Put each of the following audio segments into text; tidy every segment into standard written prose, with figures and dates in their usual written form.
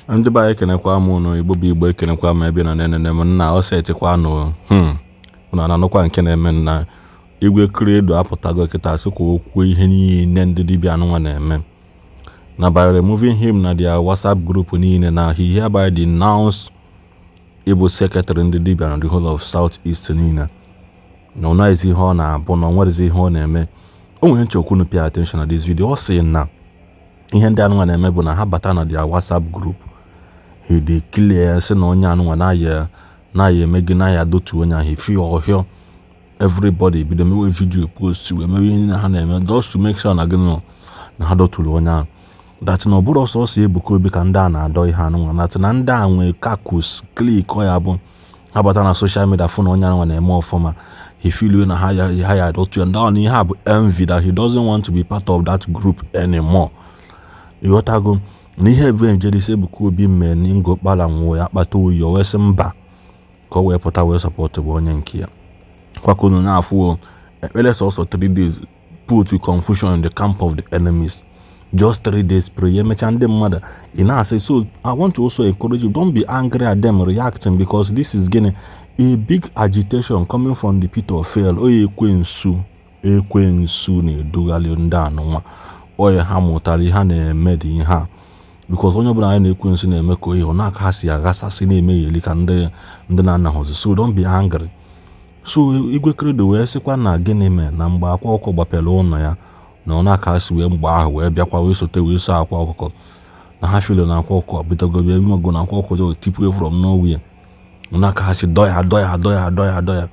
Ndị be anyị, ekenekwa m unu. Igbo bụ Igbo, ekenekwa m ebe ị nọ na-enene m. Nna, ọ setikwanụ. Unu na-anụkwa nke na-eme na Igwe Credo apụtago kịta, sị ka o kwuo ihe niile ndị dibịa anụnwa na-eme na by removing him na their WhatsApp group niile, na he hereby denounce ịbụ secretary ndị dibịa na the whole of South East niile, na ọ naghịzi ihe ọ na-abụ, na ọ nwerezi ihe ọ na-eme. O nwere nchekwa unu pay attention na this video. Ọ sị na ihe ndị anụnwa na-eme bụ na ha bata na their WhatsApp group, he declare sị na onye anụnwa na-aya na-aya eme gị, na-aya dotu onye ahụ efi ọhịọ. Everybody bido mewe video, post, wee mewe ihe niile ha na-eme just to make sure na gịnị nọ na ha dọtụrụ onye ahụ, that na ọ bụrụ sọsọ Ebuka Obi ka ndị a na-adọ ihe anụnwa, that na ndị a nwee kakus klik ọ ya bụ ha bata na social media fụ na onye anụnwa na-eme ọfụma, he feel na ha ya adọtụ ya. Ndị ahụ na ihe a bụ envy, that he doesn't want to be part of that group anymore. Ịghọtago na ihe Evangelist Ebuka Obi mee na Ngor Okpala nwụọ ya akpata oyi, o wee sị mba, ka o wee pụta wee support bụ onye nke ya. Kwakonu na-afụ ekpere sọsọ 3 days put confusion in the camp of the enemies. Just 3 days prayer, emechaa ndị mmadụ ị na-asị. So I want to also encourage you, don't be angry at them reacting, because this is gịnị, a big agitation coming from the pit of hell. Oye, ekwensu, ekwensu na-edugharị ndị anụnwa. Oye, ha mụtara ihe ha na-eme dị ihe a, because onye ọbụla anyị na-ekwensu na-eme ka ohe ọ na-aka ha si aghasasị na-emegheli ka ndị na-anaghọzi. So don't be angry. So Igwe Credo wee sịkwa na gịnị mee na mgbe Akwa Ọkụkọ gbapere ụlọ ya, na ọ na-aka si wee mgbe ahụ wee bịakwa wee sote wee so Akwa Ọkụkọ, na ha feel na Akwa Ọkụkọ bidogo bịa imago na Akwa Ọkụkọ tipue from nowhere, na aka ha si dọ ya, dọ ya, dọ ya, dọ ya, dọ ya.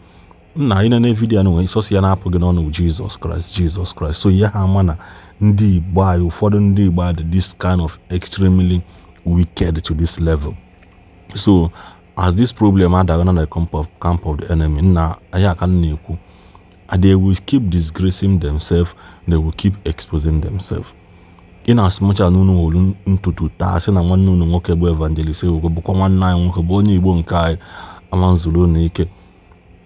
Nna anyị na video na nwere sọsọ ya na-apụ gị n'ọnụ, Jesus Christ, Jesus Christ. So ihe ha ama na ndị Igbo anyị, ụfọdụ ndị Igbo anyị dị this kind of extremely wicked to this level. So as this problem adaga na the camp of the enemy, nna anyị, aka m na-ekwu, they will keep disgracing themselves, they will keep exposing themselves. In as much as unu wolu ntutu taa sị na nwanne unu nwoke bụ Evangelist Ebuka bụkwa nwanne anyị nwoke, bụ onye Igbo nke anyị, ama nzuru unu ike.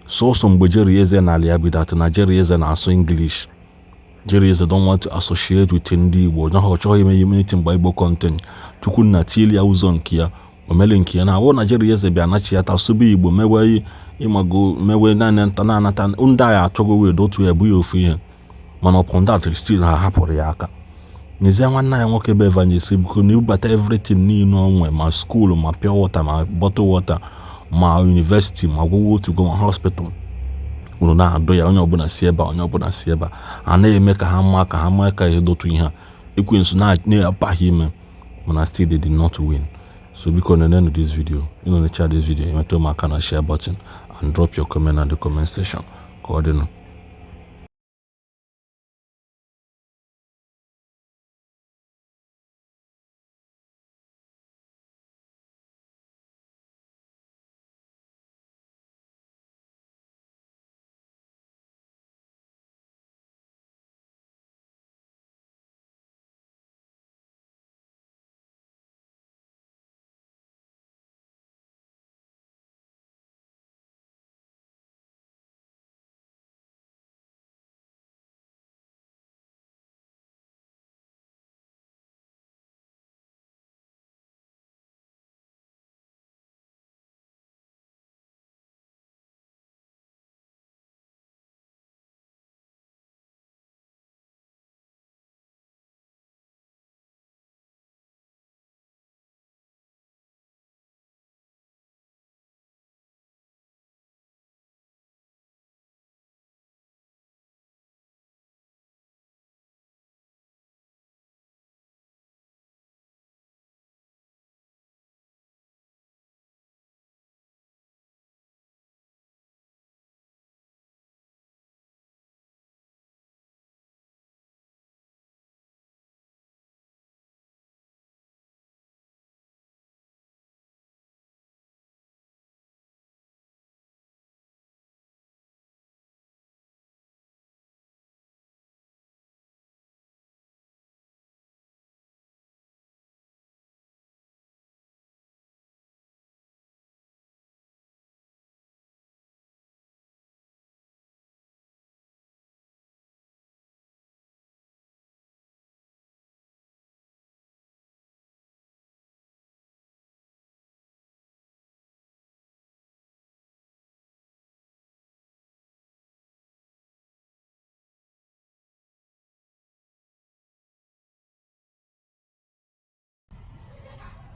Sọsọ mgbe Jerry Eze n'ala ya bidata na Jerry Eze na-asụ English, Jerry Eze don't want to associate with ndị Igbo, na ọ chọghị ime unity mgbe Igbo content. Chukwunna tieli ya ụzọ nke ya, omele nke ya na awụ na Jerry Eze bịa nachi ya tasụba Igbo, mewe ịmago mewe naanị nta na-anata ndị agha achọgo wee dotu ya bụ ya ofu ihe. Mana upon that, still ha hapụrụ ya aka. N'ezie, nwanne anyị nwoke bụ Evangelist Ebuka na ebubata everything niile o nwe, ma school, ma pure water, ma bottle water, ma university, ma gwụgwọ otugo, ma hospital, unu na-adụ ya. Onye ọbụla si ebe a, onye ọbụla si ebe a, a na-eme ka ha maa, ka ha maa ka ihe dotu ihe a ekwensu na-apaghị ime, mana still they did not win. So biko, nenenu this video. Ị nọ this video, emetụ m aka na share button and drop your comment na the comment section. Ka ọ dịnụ.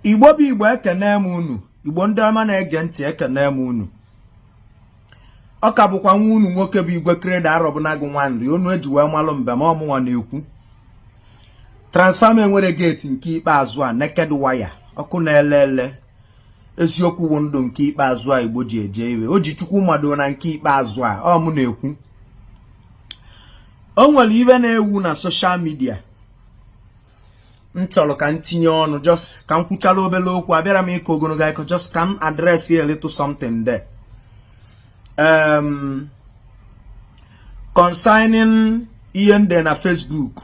Igbo bụ Igbo, ekene m unu. Igbo ndị ọma na-ege ntị, ekene m unu. Ọ ka bụkwa nwa unu nwoke bụ Igwe Credo Arọbụnagụ Nwanri, unu eji wee malụ mbem ọmụnwa na-ekwu. Transformer enwere gate nke ikpeazụ a, naked wire, ọkụ na-ele ele, eziokwu wụ ndụ nke ikpeazụ a Igbo ji eje iwe. O ji Chukwu mado na nke ikpeazụ a, ọ mụ na-ekwu. O nwere iwe na-ewu na social media m chọrọ ka m tinye ọnụ, just ka m kwuchara obere okwu. Abịara m ịkọ ogologo akọ, just ka m address a little something there concerning ihe nde na Facebook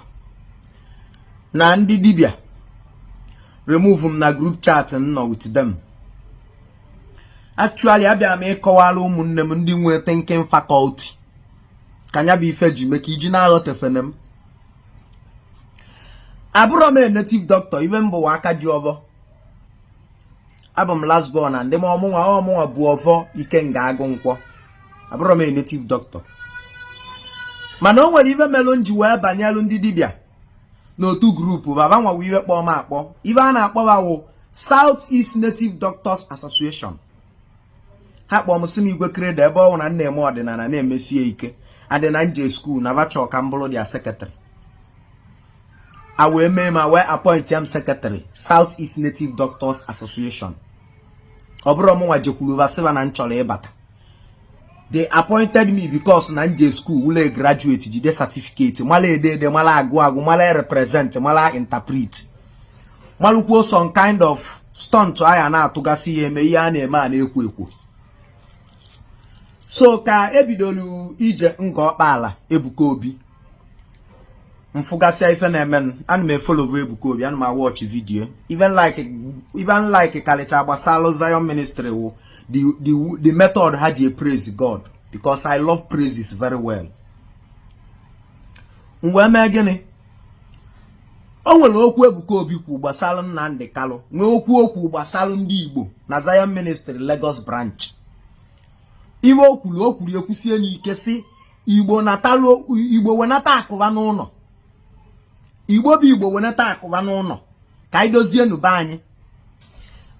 na ndị dibịa remove m na group chat m nọ with them. Actually, abịara m ịkọwara ụmụnne m ndị nwere thinking faculty ka nya bụ ife ji mee ka iji na-aghọtefene m. Abụrọ m a native doctor. Ibe m bụwa aka ji ọbọ. Abụ m last born na ndị m ọmụnwa ọmụnwa bụ ọfọ Ikenga Agụ Nkwọ. Abụrọ m a native doctor, mana o nwere ibe melụ m ji wee banyelu ndị dibịa n'otu group. Baba nwawa iwe kpọọ m akpọ. Ibe a na-akpọba wụ South East Native Doctors Association. Ha kpọọ m, sị m, "Igwe Credo, ebe ọ bụ na m na-eme ọdịnala na-emesie ike adị na nje school na bachọ ka m bụrụ their secretary." A wee mee ma wee appoint ya m secretary, South East Native Doctors Association. Ọ bụrụ ọmụnwa jekwuru vasịba na m chọrọ ịbata. They appointed me because na nje school wule graduate, jide certificate, mala ede ede, mala agụ agụ, mala represent, mala interpret, malụkwuo some kind of stunt aya na-atụgasị ya eme ihe a na-eme a na-ekwo ekwo. So ka ebidolu ije nga ọkpaala Ebuka Obi, mfụgasịa ife na-eme, ana m efollow Ebuka Obi, ana m awatch video, even like karịcha gbasalụ Zion Ministry wụ the method ha ji praise God, because I love praises very well. M wee mee gịnị? O nwere okwu Ebuka Obi kwu gbasara Nnamdi Kanu, nwee okwu okwu gbasara ndị Igbo na Zion Ministry Lagos branch. Iwe o kwuru, o kwuru ekwusie n'ike si Igbo natalụ, Igbo wenata akụba n'ụlọ, Igbo bụ Igbo wenata akụba n'ụlọ ka anyị dozie nube anyị.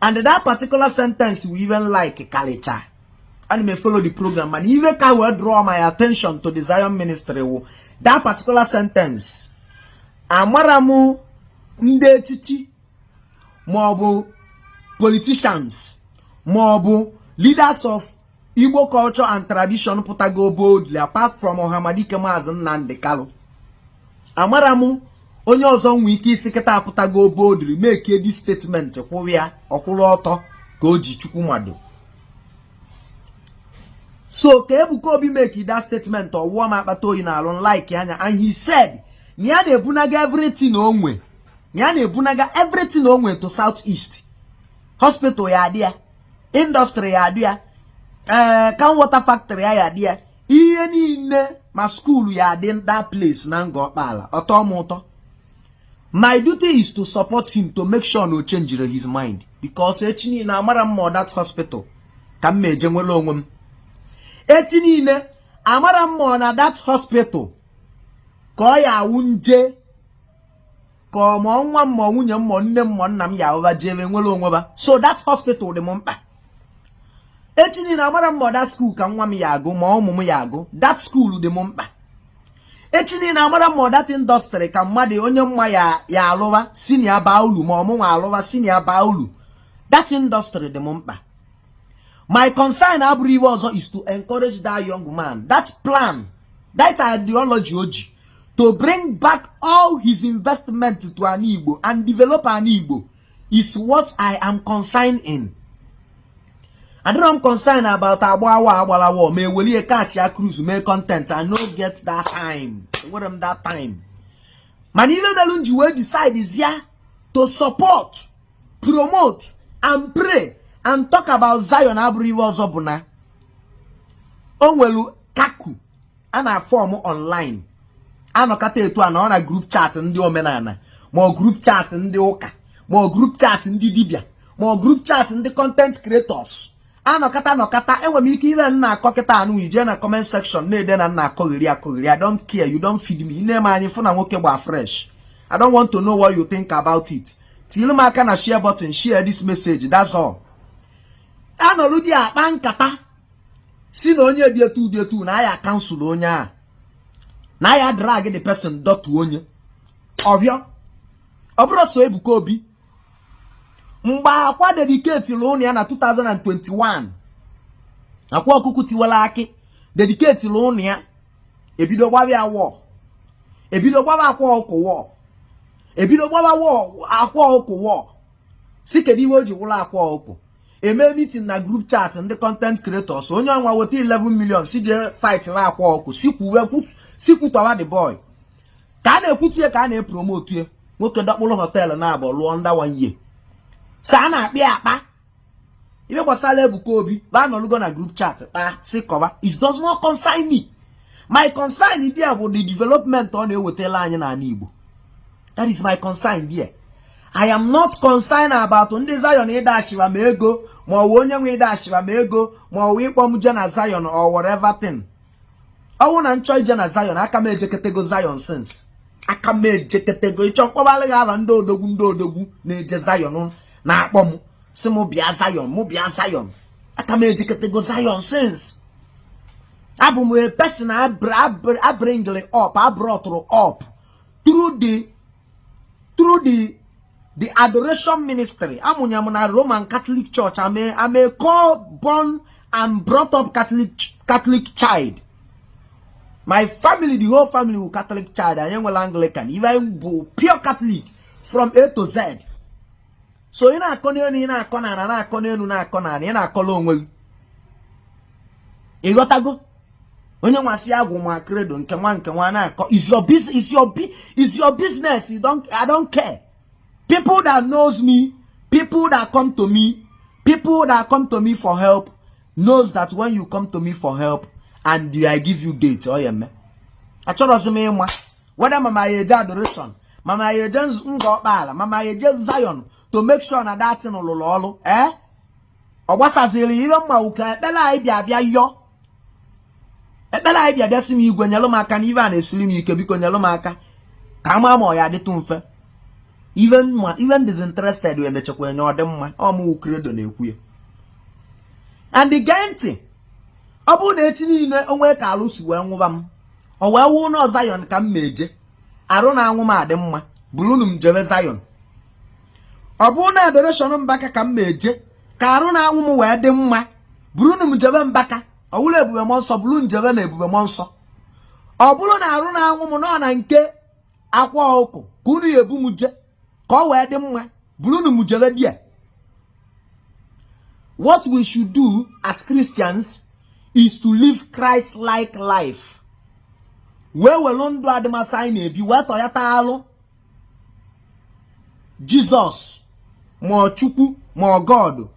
And that particular sentence we even like karịcha. Ana m follow the program, mana iwe ka wee draw my attention to the Zion Ministry wụ that particular sentence. Amara m ndị echichi ma ọ bụ politicians ma ọ bụ leaders of Igbo culture and tradition pụtago boldly apart from Ọhamadike Maazị Nnamdi Kanu. Amara m onye ọzọ nwee ike isi kịta apụtago boldly make this statement, kwụrụ ya ọkwụrụ ọtọ ka o ji Chukwu mado. So ka Ebuka Obi make that statement, ọwụọ m akpata oyi na alụ like anya. And he said na ya na-ebunaga everything o nwe, na ya na-ebunaga everything o nwe to South East. Hospital ya adị ya, industry ya adị ya, ee, can water factory ya adị ya, ihe niile, ma school ya adị that place na Nga Ọkpala. Ọtọ m ụtọ. My duty is to support him, to make sure na o change his mind, because echi niile amara m ma that hospital ka m ma eje nwere onwe m. Echi niile amara m ma na that hospital ka ọ ya awụ nje ka ọ ma nwa m, ma nwunye m, ma nne m, ma nna m ya ahụba jebe nwere onwe ba. So that hospital dị m mkpa. Echi niile amara m ma that school ka nwa m ya agụ, ma ụmụ m ya agụ. That school dị m mkpa. Echi niile amara m ma that industry ka mmadụ onye mma ya ya alụwa si na ya baa ulu, ma ọmụnwa alụwa si na ya baa ulu. That industry dị m mkpa. My concern abụrụ iwe ọzọ, is to encourage that young man, that plan, that ideology o ji to bring back all his investment to an Igbo and develop an Igbo is what I am concerned in. Adịrọ m concerned about agba awa agbarawa ma ewelie catch ya cruise mee content. I no get that time. Enwere m that time, mana ife melu m ji wee decide zia to support, promote and pray and talk about Zion abụrụ iwe ọzọ, bụ na o nwere kaku a na-aform online, anọkọta etu a na ọ na group chat ndị omenala, ma ọ group chat ndị ụka, ma ọ group chat ndị dibịa, ma ọ group chat ndị content creators. Anọkọta nọkọta, enwere m ike ihe nna akọ kịta anụ ije na comment section na-ede na nna akọgheri akọgheri. I don't care. You don't feed me. Ine m anyị fụ na nwoke gba fresh. I don't want to know what you think about it. Tinyere m aka na share button, share this message. That's all. Anọlụ di akpa nkata si na onye dị etu dị etu na aya cancel onye a, na aya drag the person dọtu onye ọbịa. Ọ bụrụ so Ebuka Obi, mgbe Akwa dedicate ụlọ ya na 2021, Akwa Ọkụkụ Tiwara Akị dedicate ụlọ ya, ebido gbaba ya wọ, ebido gbaba Akwa Ọkụ wọ, ebido gbaba wọ Akwa Ọkụ wọ, si kedu iwe o ji wụrụ Akwa Ọkụ. Eme meeting na group chat ndị content creators, onye ọnwa weta 11 million, si jee fight na Akwa Ọkụ, si kwuwe, si kwutọwa the boy. Ka a na-ekwutie, ka a na-epromote ya, nwoke dọkpụrụ hotel na-abụ lụọ nda one year. Sa a na-akpị akpa ibe gbasara Ebuka Obi ba nọrụgo na group chat kpaa, si kọba. It does not concern me. My concern there bụ the development ọ na-ewetala anyị n'ala Igbo. That is my concern there. I am not concerned about ndị Zion ịda ashiwa ma ego, ma ọ wụ onye nwe ịda ashiwa ma ego, ma ọ wụ ịkpọ m je na Zion or whatever thing. Ọwụ na nchọ ije na Zion, aka m ejeketego Zion since. Aka m ejeketego. Ịchọ mkpọbalị gị aba ndị odogwu, ndị odogwu na-eje Zion na-akpọ m si m bịa Zion, mụ bịa Zion. Aka m ejeketego Zion since. Abụ m a person abringly up, abrought up through the adoration ministry. Amụnya m na Roman Catholic Church. I'm a co-born and brought up Catholic child. My family, the whole family wụ Catholic child. Anyị nwere Anglican even bụ pure Catholic from A to Z. So ị na-akọ n'elu, ị na-akọ n'ala, na-akọ n'elu, na-akọ n'ala, ị na-akọla onwe gị. Ịghọtago? Onye nwasị agwụ ma Credo nke nwa nke nwa na-akọ is your business. You don't I don't care. People that knows me, people that come to me, people that come to me for help knows that when you come to me for help and I give you date, ọ ya eme. Achọrọzi m ịma whether mama ya eje adoration, mama ya eje Nga Ọkpala, mama ya eje Zion to make sure na that thing lụrụ ọrụ. Eh, ọ gbasaziri ihe mma ka ekpere anyị bịa bịa yọọ ekpere anyị bịa bịa sị m, "Igwe, nyelụ m aka na ife a na-esiri m ike, biko nyelụ m aka ka ama ma ọ ya adịtụ mfe." Even ma even disinterested wee mechakwa enye ọ dị mma. Ọmụ Credo na-ekwu ya. And gee ntị, ọ bụrụ na echi niile onwe ka alụ si wee nwụba m, ọ wee wụ na Zion ka m ma eje, arụ na anwụ m adị mma, bụrụnụ m jebe Zion. Ọ bụrụ na adoration Mbaka ka m ma eje ka arụ na anwụ m wee dị mma, bụrụnụ m jebe Mbaka. Ọ bụrụ Ebube Mmụọ Nsọ, bụrụ njebe na Ebube Mmụọ Nsọ. Ọ bụrụ na arụ na anwụ m nọ na nke Akwa Ọkụ ka unu ya ebu m je ka ọ wee dị mma, bụrụnụ m jebe dia. What we should do as Christians is to live Christ-like life, wee welu ndụ adịmasị anyị na-ebi wee tọyata alụ Jizọs, ma ọ Chukwu, ma ọ God,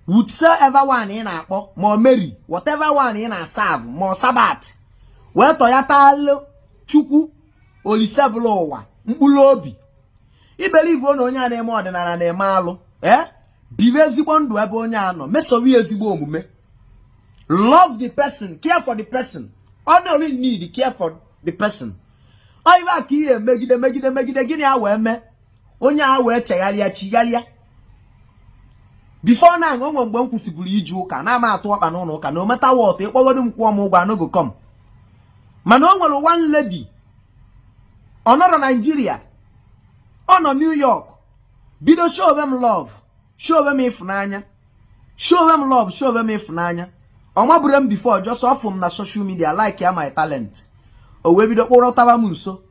whatsoever one ị na-akpọ, ma ọ Mary, whatever one ị na-aserve, ma ọ Sabat, wee tọyata alụ Chukwu Olisebụla ụwa mkpụrụ obi. Ibelieve na onye a na-eme ọdịnala na-eme alụ, ee, bibe ezigbo ndụ ebe onye a nọ, mesowe ya ezigbo omume. Love the person, care for the person. Ọ only need care for the person. Ọ ibe a ka ihe emegide megide megide gịnị a wee mee onye a wee chegharịa chigharịa. Before na onwe mgbe m kwụsịburu ije ụka, na-ama atụ ọkpa n'ụlọ ụka, na ometa wọtụ ịkpọgodo m, kwụọ m ụgwọ, anogo kom. Mana o nwere one lady, ọ nọrọ Naijiria, ọ nọ New York, bido show m love, show m ịfụnanya, show m love, show m ịfụnanya. Ọ mabụrụ m before, just ọfụ m na social media, like ya my talent. O wee bido kpụrụtaba m nso,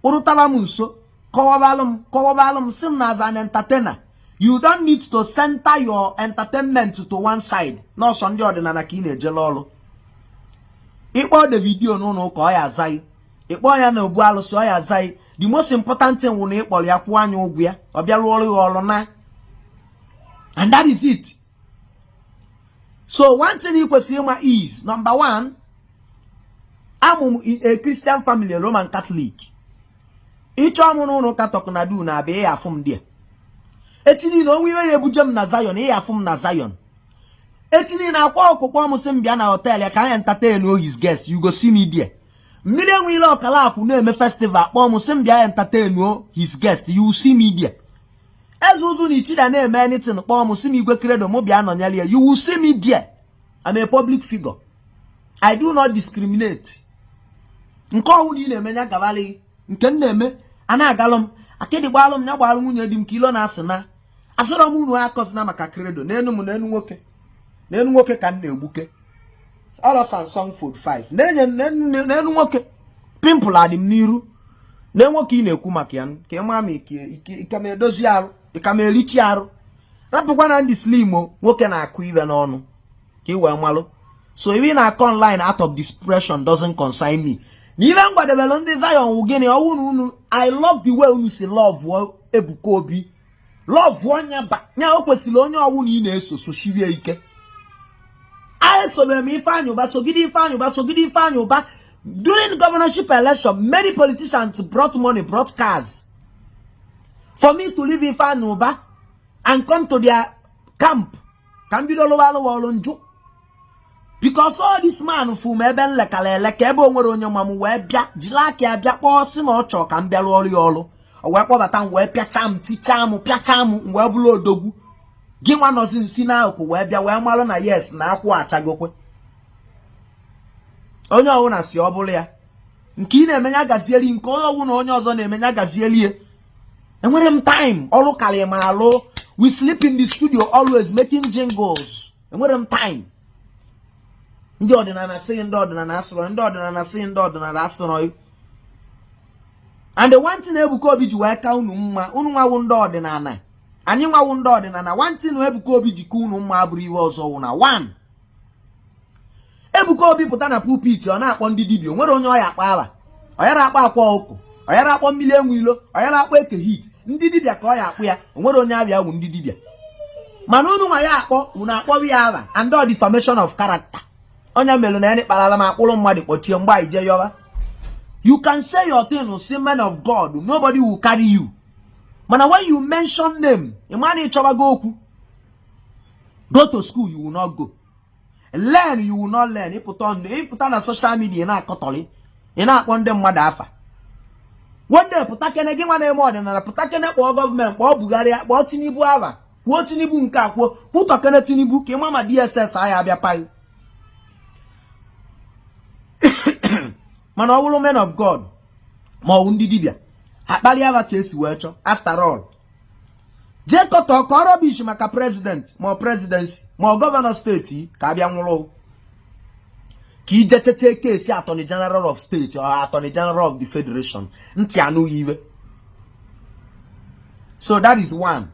kpụrụtaba m nso, kọwabalụ m, kọwabalụ m, sị m na as an entertainer, you don't need to center your entertainment to one side, n'ọsọ ndị ọdịnala ka ị na-ejele ọrụ. Ịkpọ Davido n'ụlọ ụka, ọ ya azaghị. Ịkpọ ya na obu alụsị, ọ ya azaghị. The most important thing wụ na ịkpọrọ ya, kwụọ anya ụgwọ ya, ọ bịa rụọrụ ya ọrụ na, and that is it. So one thing ị kwesịrị ịma is, number one, amụ m a Christian family, Roman Catholic. Ịchọọ m n'ụlọ ụka tọkụnadu na-abịa, ịya afụ m dị echi niile. Onwe iwe ya ebuje m na Zion, ịya afụ m na Zion echi niile. Akwa Ọkụkọ m sị m bịa na hotel ya ka anyị entertain all his guests, you go see me there. Mmiri Enwe Ile Ọkala Akwụ na-eme festival, kpọọ m sị m bịa entertain his guest, you see me there. Eze ụzụ na Ichida na-eme anything, kpọọ m, si m, "Igwe Credo, mụ bịa nọnyere ya," you will see me there. I'm a public figure. I do not discriminate. Nke ọhụụ na ị na-eme ya gabalị, nke m na-eme a na-agalụ m akịdị gbalụ m ya gbalụ nwunye di m ka ilo na-asị na asịrọ m unu akọzina maka Credo n'enu m, n'enu nwoke, n'enu nwoke ka m na-egbuke ọlọ Samsung Fold 5 na-enye n'enu nwoke, pimple adị m n'iru na nwoke ị na-ekwu maka ya, ka ị maa ma ike ma edozi arụ, ị ka ma erichi arụ. Rapụkwa na ndị slim o, nwoke na-akụ ibe n'ọnụ ka ị wee malụ. So iwe na-akọ online out of desperation doesn't concern me. Na ibe m gwadebelu ndị Zion wụ gịnị? Ọwụ na unu, I love the way unu si love Ebuka Obi, love nya ba nya. O kwesịrị onye ọwụ na ị na-eso sochirie ike. A esobere m Ifeanyị Ụba, sogide Ifeanyị Ụba, sogide Ifeanyị Ụba. During governorship election, many politicians brought money, brought cars for me to leave Ifeanyị Ụba and come to their camp ka m bido lụwa alụwa ọrụ njụ, because all this man fụ m ebe m lekara eleka, ebe o nwere onye ma m, wee bịa jiri aka ya bịa kpọọ, sị na ọ chọọ ka m bịa rụọ ọrụ ya ọrụ. O wee kpọbata m, wee pịacha m, tichaa m, pịacha m, m wee bụrụ odogwu. Gị nwa nọzi nsi n'akụkụ wee bịa wee malụ na yes, na akwụ achagokwe. Onye ọbụla si ọ bụrụ ya, nke ị na-eme ya gazieli, nke onye ọbụla onye ọzọ na-eme ya gazieli. Enwere m time, ọrụ karịrị m alụ. We sleep in the studio, always making jingles. Enwere m time. Ndị ọdịnala sịghị, ndị ọdịnala asịrọ, ndị ọdịnala sịghị, ndị ọdịnala asịrọ. And the one thing Ebuka Obi ji wee ka unu mma, unu nwawu ndị ọdịnala, anyị nwawu ndị ọdịnala, one thing Ebuka Obi ji ka unu mma abụrụ ihe ọzọ wụ na one, Ebuka Obi pụta na pulpit, ọ na-akpọ ndị dibịa, o nwere onye ọ ya akpọ aba, ọ yara akpọ akwa ọkụ, ọ yara akpọ mmiri enwe ilo, ọ yara akpọ eke hit. Ndị dibịa ka ọ ya akpụ ya. O nwere onye abịa wụ ndị dibịa, mana unu nwa ya akpọ, unu akpọwa ya aba, and all defamation of character. Onye mere na ya kparala m akpụrụ mmadụ kpọchie mgbe anyị jee yọba. You can say your thing, say man of God, nobody will carry you. Mana when you mention name, ị ma na ịchọbago okwu. Go to school, you will not go. Learn, you will not learn. Ịpụta na social media, ị na-akọtọrị, ị na-akpọ ndị mmadụ afa. One day, pụta kene, gị nwa na-eme ọdịnala, pụta kene, kpọọ gọọmenti, kpọọ Buhari, kpọọ Tinubu aba, kwuo Tinubu nke a, kwuo kwutọ kene Tinubu, ka ịma ma DSS agha abịa paghị. Mana ọ bụrụ men of God ma ọ bụ ndị dibịa, ha kparịa aba ka esi wee chọọ. After all, jee kọtọ kọ rubbish maka president ma ọ presidency ma ọ governor steeti, ka abịa nwụrụ ka ije cheche case attorney general of state or attorney general of the federation, ntị anụghị iwe. So that is one.